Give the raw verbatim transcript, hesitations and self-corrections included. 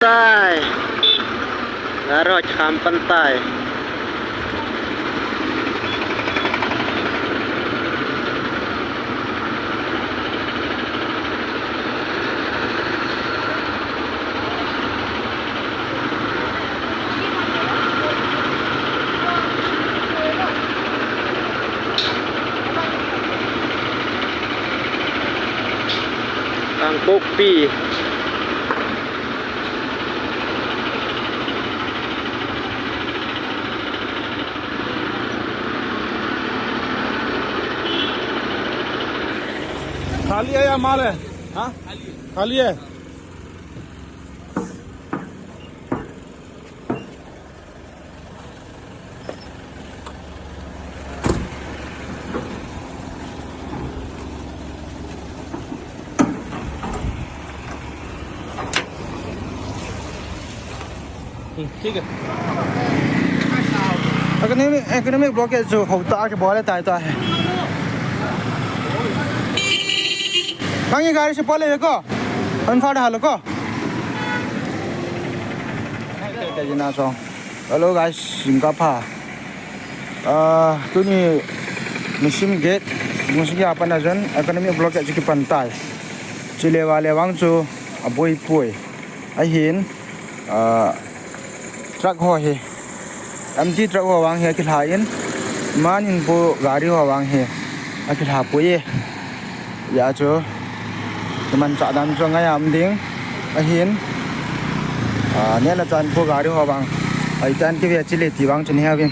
Tai. Gari ho kham pan tai. Kangpokpi. खाली है या माल है? हाँ? खाली है। ठीक है। Economic, economic blockade chu houta kibol e tai tai. Nangni gari chu pole ko. An fa da halo ko. Hello guys, jingkah pha. Ah, tuni Musim gate, Musim gate apat a chun economic blockade chu kipan tai. Chule vale vang chu aboi poi. Ahin, ah, truck ho hi, empty truck ho vang hi akilha in, manin po gari ho vang hi akilha poi e. Hijeh chun, imanchah dan chu angai a um ding. Ahin, ah, neh le chah po gari ho vang, ahi tan kive chule ti vang chun hi avin.